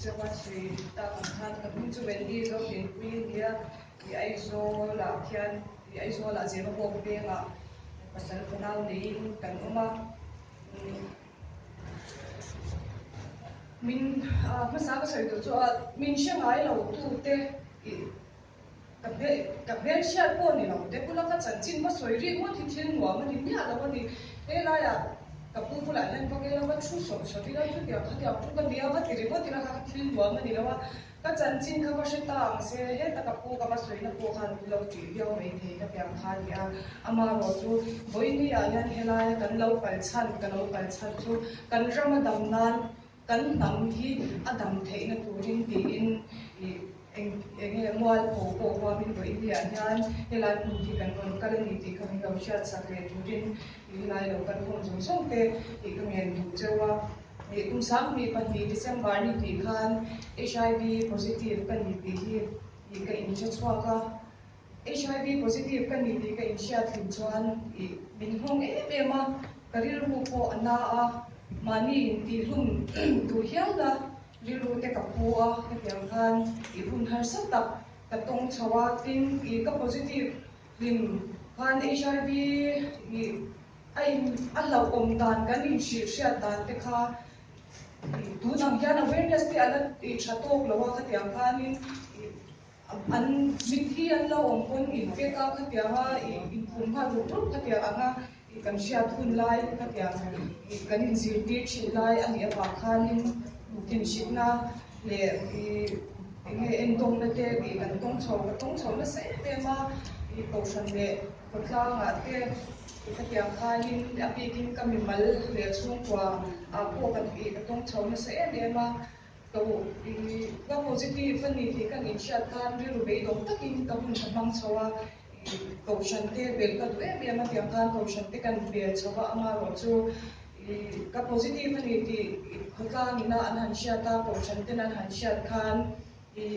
cheu a sawi tak ang khan ka hming chu Wendy Zohlianpui a nia i Aizawlah khian i Aizawlah Zemabawk vengah pasal fanau neiin kan awm a. Min hmasa ka sawi tur chu a min hre ngai lo tute i Ka ka hmelhriat pawh ni lo te bula ka chanchin va sawi rik ngawt hi thil nuam a ni miah lo a ni. He laiah ka pu bulah hian va kela va thu sawt sawt ila chutiang khatiang thu ka nia va ti ringawt ila kha thil nuam a ni lo a. Ka chanchin kha va hre ta ang se, heta ka pu ka va sawina pawh khan min lo ṭih viau maithei ka tiang kha a ni a. Amaherawh chu vawinia hian helaia kan lo kal chhan, ka lo kal chhan chu kan rama dam nan Kan hnam hi a dam theihna turin tiin ih eng eng nge mualpho pawh huamin vawi India hian helai hmun hi kan rawn kal a ni tih kha min lo hriat sak leh turin ih helai lo kal khawm zawng zawng te ih ka ngen duh cheu a. Ih kum 2002 December ni tih khan HIV positive ka ni tih hi ih ka inhre chhuak a. HIV positive ka ni tih ka inhriat hlim chuan ih min nghawng em em a, ka rilru pawh a na a, mahni intihhlum duh hial a, rilru te ka pu a, hetiang khan ih hun harsa tak ka tawng chho a, tin ih ka positive hlim khan HIV ih a in a hlauhawm dan kan inhrilh hriat dan te kha ih tun ang hian awareness te a la ih tha tawk lo a, khatiang khanin ih. An mitthi an lo awm pawn infek a, khatianga ih inphum nghal rup rup khatiang anga ih kan hriat hun lai khatiang ih kan inzirtir thin lai a nih avang khanin thinhrikna leh ih eng nge endawngna te ih kan tawng chho ka tawng chho nasa em em a, ih kohhran leh khawtlangah te ih khatiang khanin a bikin ka mimal leh chhungkua ah pawh kan ih ka tawng chho nasa em em a. Ka i ka positive a ni tih ka inhriat khan rilru beidawng takin ka hun ka hmang chho a, i kohhran te belh ka duh em em a tiang khan kohhran te kan bel chho a, amaherawh chu i ka positive a ni tih khawtlang ina an han hriat a, kohhran ten an han hriat khan i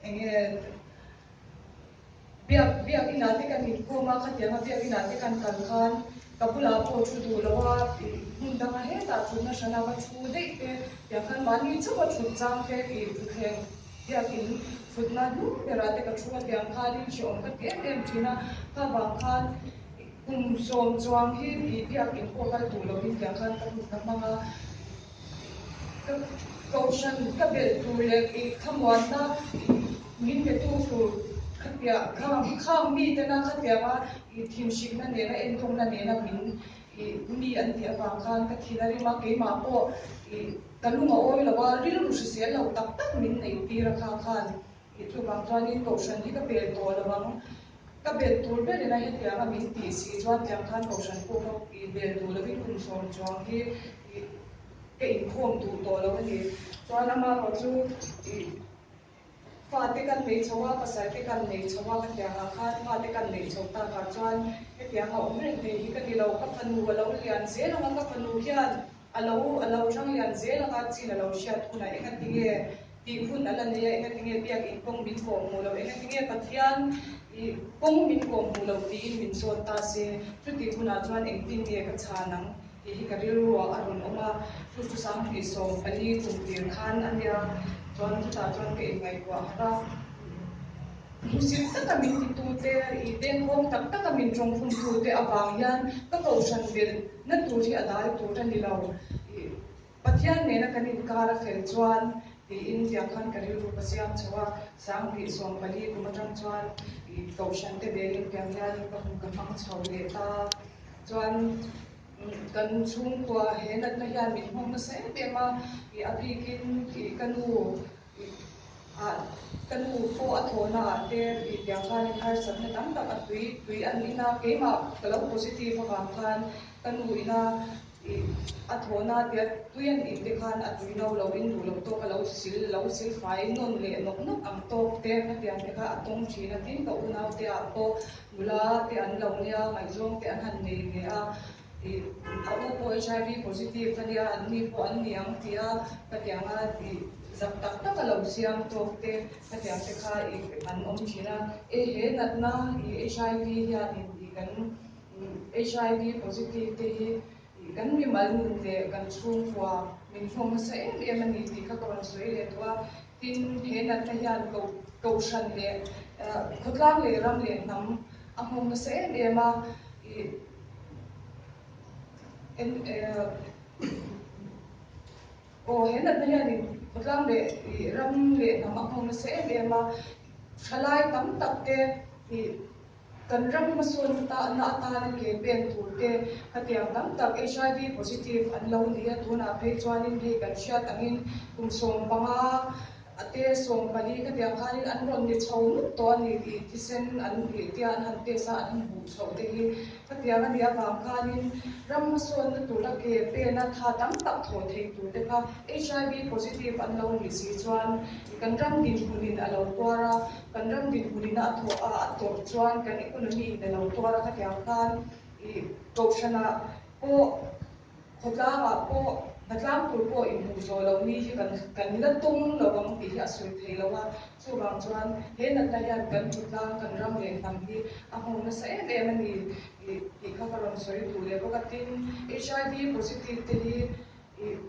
Eng nge biak biak inah te kan inkhawm a, khatianga biak inah te kan kal khan ka bulah pawh thu duh lo a, hmun danga hetah thutna hrana va thu daih te tiang khan mahni chauha thut chang te tih thutthleng biakin thutna hnung berah te ka thu a tiang khanin hrehawm ka ti em em thin a, kha vang khan kum sawm chuang hi ih biakin pawh kal duh lovin tiang khan ka hun ka hmang a. Ka kohhran ka belh tur leh i thlamuanna min petu tur khatiang khang mitena khatianga i thinhrikna nena endawngna nena min i mi an tih avang khan ka thin a rim a, keimah pawh i ka lung a awi lo a, rilru hrisel lo tak tak min neih tir a kha khan i chuvang chuanin kohhran hi ka bel tawh lo ang. Ka bel tur berin a hetianga min tih si chuan tiang khan kohhran pawh ka i bel duh lovin kum sawm chuang hi i ka inkhawm duh tawh lo a ni. Chuan amaherawh chu i fate kan nei chho a, pasal te kan nei chho a, khatiangah khan fate kan neih chho takah chuan hetianga awm reng thei hi ka ni lo. Ka fanu a lo lian zel ang a, ka fanu hian A lo a lo hrang lian zel anga chin a lo hriat hunah engatinge tih hun a la nei a, engatinge biakin kawng min kawh hmuh loh, engatinge Pathian i kawng min kawh hmuh loh tiin min zawt ta se, chutih hunah chuan engtin nge ka chhan ang tih hi ka rilruah a rawn awm a, chu chu 2014 kum tir khan a nia, chuan chutah chuan ka inngaihtuah harh a. Hmusit taka min titute, i dengkhawng tak taka min tawngkhumtute avang hian ka kohhran belh na tur hi a dal tur a ni lo. I Pathian nena kan inkar a fel chuan tiin tiang khan ka rilru ka siam chho a, 2014 kum atang chuan i kohhran te belin tiang hian ka hun ka hmang chho leh ta. Chuan kan chhungkua he natna hian min nghawng nasa em em a, i a bikin i ka nu Ka nu pawh a thawhna ah te tih piang khanin harsatna tam tak a tui tui an in a, keimah ka lo positive avang khan ka nu ina ih a thawhna tia tui an in te khan a tui no lo in duh lo tawk a lo sil lo sil fai nawn leh nawk nawk ang tawk te khatiang te kha a tawng thin a, tin ka unau te ah pawh nula te an lo nia ngaihzawng te an han nei ve a. Ih a u pawh HIV positive a nia, an ni pawh an ni ang tia khatianga ih zak tak tak a lo siam tawk te khatiang te kha ih an awm thin a. E he natna ih HIV hianin ih kan HIV positive te hi ih kan mimal nun leh kan chhungkua Min nghawng nasa em em a ni tih kha ka rawn sawi leh tawh a. Tin, he natna hian kohhran leh khawtlang leh ram leh hnam a nghawng nasa em em a. Ih Aw, he natna hianin khawtlang leh ram leh hnam a nghawng nasa em em a. Thalai tam tak te ih Kan ram hmasawn tahna atana ke pen tur te khatiang tam tak HIV positive an lo ni a, tunah phei chuanin hei kan hriat angin kum 15 te 14 khatiang khanin an rawn ni chho ngut tawh a ni tih thisen an nih tia an han test a an han hmuh chhoh te hi khatiang a nih avang khanin ram hmasawnna tura ke pena tha tam tak thawh thei tur te kha HIV positive an lo nih si chuan kan ram dinhmunin a lo tuar a. Kan ram dinhmunin a thawh a, a tawrh chuan kan economy in a lo tuar a, khatiang khan ih kohhranah pawh khawtlangah pawh hnatlang tur pawh inhmuh zawh loh ni hi kan kan la tawng lo ang tih hi a sawi thei lo a, chuvang chuan he natna hian kan khawtlang kan ram leh hnam hi a nghawng nasa em em a ni ih tih kha ka rawn sawi duh leh bawk a, tin HIV positive te hi ih.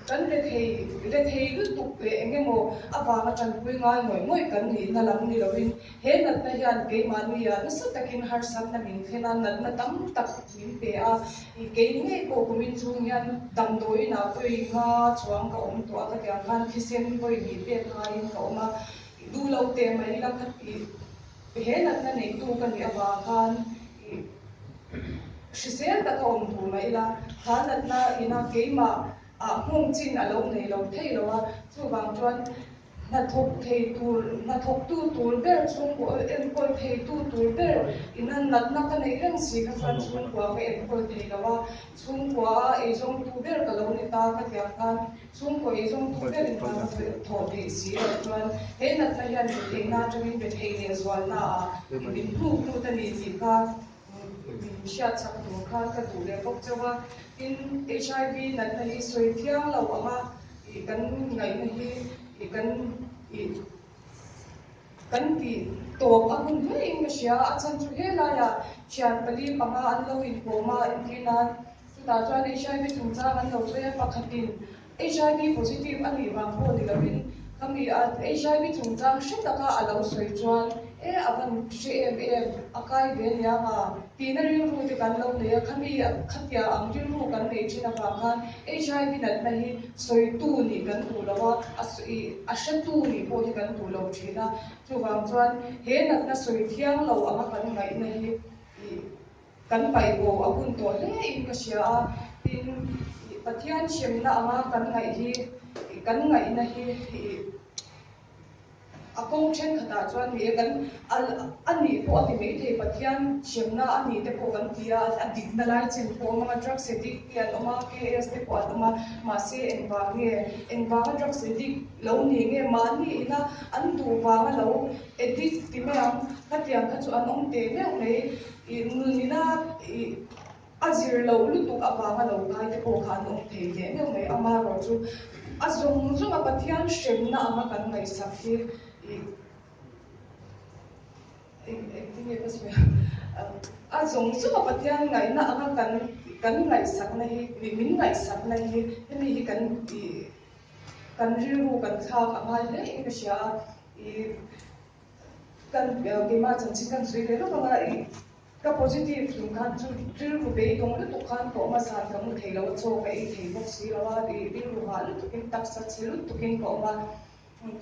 Kan rethei rethei lutuk leh eng emaw avanga tanpui ngai ngawih ngawih kan nihna lam ni loin he natna hian keimahnia nasa takin harsatna min thlen a, natna tam tak min pe a. Kei ngei pawh kumin chung hian damdawiinah vawi nga chuang ka awm tawh a, ka tiang khan thisen vawi hnih pek ngaiin ka awm a, duh lo teh mai ila kha tih he natna neitu ka nih avang khan Hrisel taka awm tur mah ila, kha natna ina keimah ah nghawng chin a lo nei lo thei lo a, chuvang chuan hnathawk thei tur, hnathawktu tur ber chhungkaw enkawl theitu tur ber ina natna ka neih reng si kha chuan chhungkua ka enkawl thei lo a, chhungkua a eizawngtu ber ka lo ni ta ka tiang khan Chhungkaw eizawngtu berin hna thawh theih si loh chuan he natna hian retheihna atangin rethei leh zualnaah min hnuk lut a ni tih kha min hriat chak tur khan ka duh leh bawk chauh a. Tin, HIV natna hi sawi thiang lo anga kan ngaihna hi kan Kan tih tawp a hun hle in ka hria a, a chhan chu helaiah thian pali panga an lo inkawm a entir nan chutah chuan HIV chungchang an lo sawi a, pakhatin HIV positive a nih vang pawh ni lovin khami a HIV chungchang hre taka a lo sawi chuan e a van hre em em a kai ve aniang a tihna rilru te kan lo nei a, khami khatia ang rilru kan neih thin avang khan HIV natna hi sawitu nih kan duh lo a, a sawi a hretu nih pawh hi kan duh lo thin a, chuvang chuan he natna sawi thiang lo anga kan ngaihna hi ih kan paih bo a hun tawh hle in ka hria a, tin ih Pathian hremna anga kan ngaih hi ih kan ngaihna hi ih. A kawng thenkhatah chuan ni e, kan a nih pawh a ti mai thei, Pathian hremna a nih te pawh kan ti a, a dikna lai chin pawh a awm ang a, drugs addict te an awm a, KS te pawh an awm a, mahse engvang nge, engvanga drugs addict lo ni nge, mahni ina an duh vanga lo addict ti mai ang, khatiang kha chu an awm teh meuh mai, ih nun ina ih. A zir loh lutuk avanga lo kai te pawh kha an awm thei teh meuh mai. Amaherawh chu a zawng zawng a Pathian hremna anga kan ngaihsak hi ih eng engtin nge ka sawi a, a zawng zawng a Pathian ngaihna anga kan kan ngaihsakna hi min ngaihsakna hi hemi hi kan ih kan rilru kan thlak a ngai hle in ka hria a ih kan keimah chanchin kan sawi leh lawk anga ih Ka positive chung khan chu rilru beidawng lutuk khan ka awm a, zan ka mu thei lo a, chaw ka ei thei bawk si lo a, ih rilru hah lutukin taksa chhe lutukin ka awm a.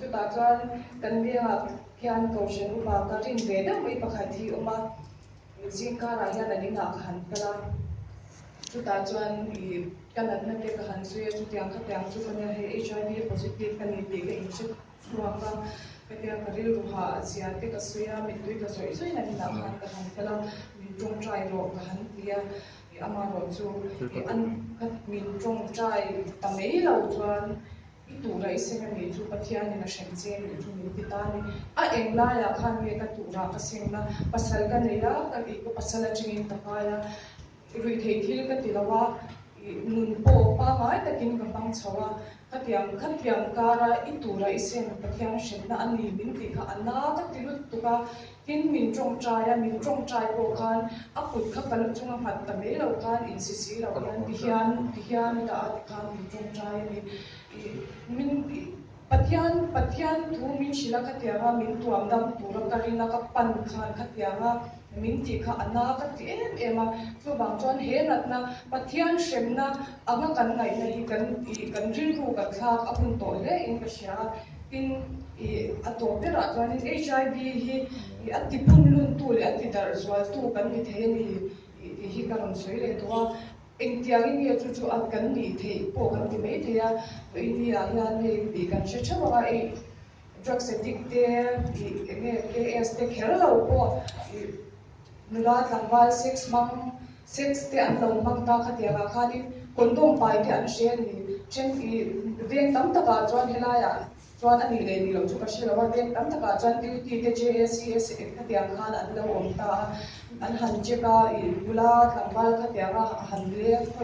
Chutah chuan kan biangah khian Kohhran upa ka rin ve deuh mai pakhat hi awm a, zingkarah hian an inah ka han kal a, chutah chuan ih ka natna te ka han sawi a, chutiang khatiang chu ka nia hei HIV positive ka ni tih ka inhre Chhuak a, hetia ka rilru hah zia te ka sawi a, mittui ka zawih zawih na inah khan ka han kal a, min tawngtai rawh ka han ti a, ih amaherawh chu ih an ka min tawngtai ta mai lo chuan i tura i seng anih chu Pathianin a hrem che anih chu min ti ta a ni. A eng laiah khan nge ka turah ka seng na, pasal ka nei a, ka ih ka pasal atangin ka hmai a, ruihtheih thil ka ti lo a, ih. Ih nun pawh pangngai takin ka hmang chho a, khatiang khatiang kara i tura i sen Pathian hremna a ni min tih kha a na ka ti lutuk a, tin min tawngtai a, min tawngtai pawh khan a kut kha ka lu chunga nghat ta mai lo khan insi si lo hian ti hian ti hian i dah a ti khan min tawngtai a ni. Ih min ih Pathian Pathian thu min hrilh a khatianga min tuam dam tura ka rin a ka pan khan khatianga min tih kha a na ka ti em em a, chuvang chuan he natna Pathian hremna anga kan ngaihna hi kan ih kan rilru kan thlak a hun tawh hle in ka hria a, tin ih a tawp berah chuanin HIV hi ih a ti phunluntu leh a ti darh zualtu kan ni thei a ni ih tih hi ka rawn sawi leh duh a. Engtiangin nge chu chu a kan nih theih pawh kan ti mai thei a, India ah hian hei tih kan hre theuh ang a, ei drugs addict te ih eng nge KS te kher lo pawh ih nula tlangval sex hmang sex te an lo hmang ta khatiang ah khanin condom pai te an hre a ni. Then ih veng tam takah chuan helaiah Chuan a nih leh nih loh chu ka hre lo a, veng tam takah chuan duty te JACS khatiang khan an lo awm ta a, an han check a, ih nula tlangval khatianga han leng khawi.